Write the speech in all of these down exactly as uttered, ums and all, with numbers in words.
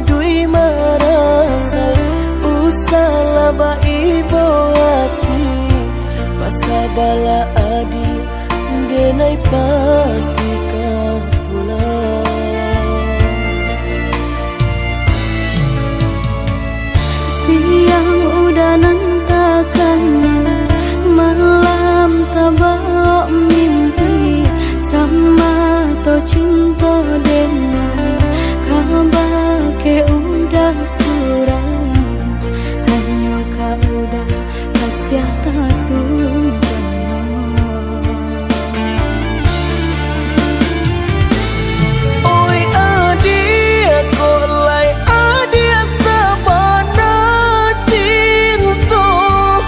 Dui marasai, usahlah baibo ati, pasabalah adi, denai pasti ka pulang. Siang udah nan takana, malam tabaok mimpi, samato cinto denai, kabake udah surang, hanyo ka udah kasiah tatunggang. Oi adiak, kok lai adiak sabana cinto,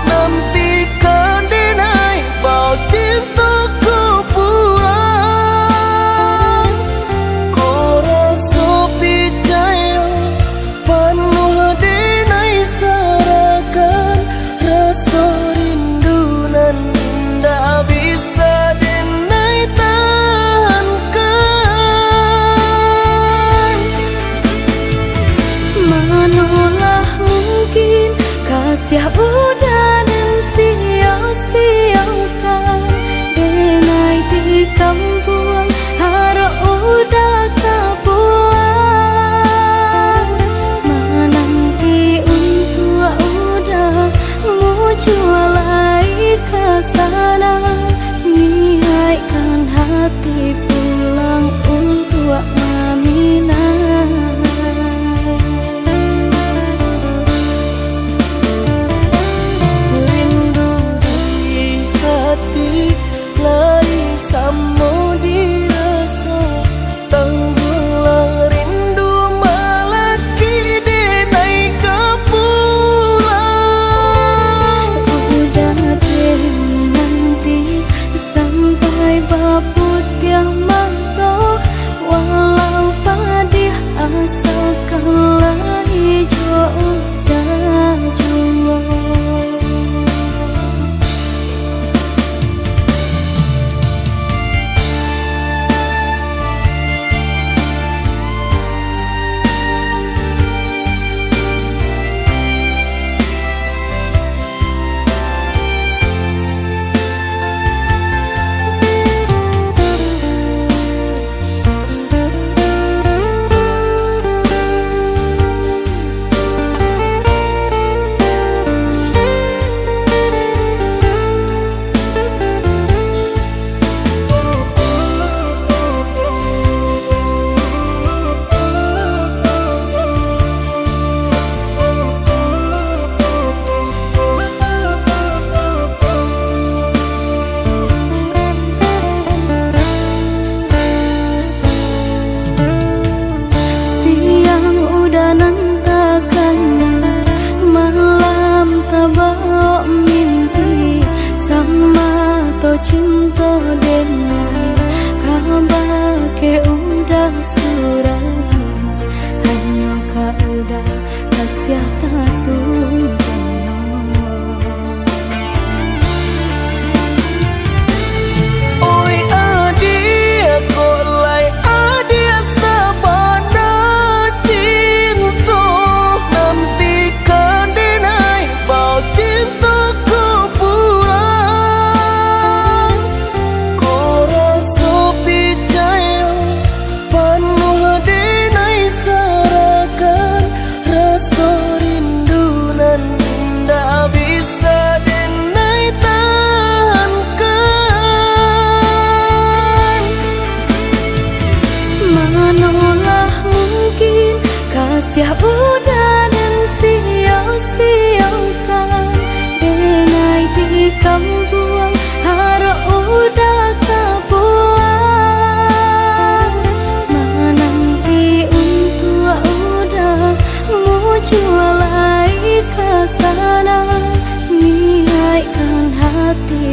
nantikan denai bao cinto ko pulang. Ko raso picayo, panuah denai sarahkan, raso rindu nan indak bisa denai tahankan. Manolah mungkin kasiah udah den sio-siokan, denai di kampuang harok udah ka pulang, mananti untuak udah mujua lai ka sana, niaikkan hati pulang untuak maminang. Rindu di hati lai samo diraso, tangguhlah rindu malaki denai ka pulang. Udah den nanti sampai baputiah mato, walau padiah asakan lai jo udah juo. Siang udah nan takana, malam tabaok mimpi, samato cinto denai, kabake udah surang, hanyo ka udah kasiah tatunggang. Oi adiak, kok lai adiak sabana cinto, nantikan denai bao cinto ko pulang. Ko raso picayo, panuah denai sarahkan, raso rindu nan indak bisa denai tahankan. Manolah mungkin kasiah udah den sio-siokan, denai di kampuang harok udah ka pulang, mananti untuak udah mujua lai ka sana, niaikkan hati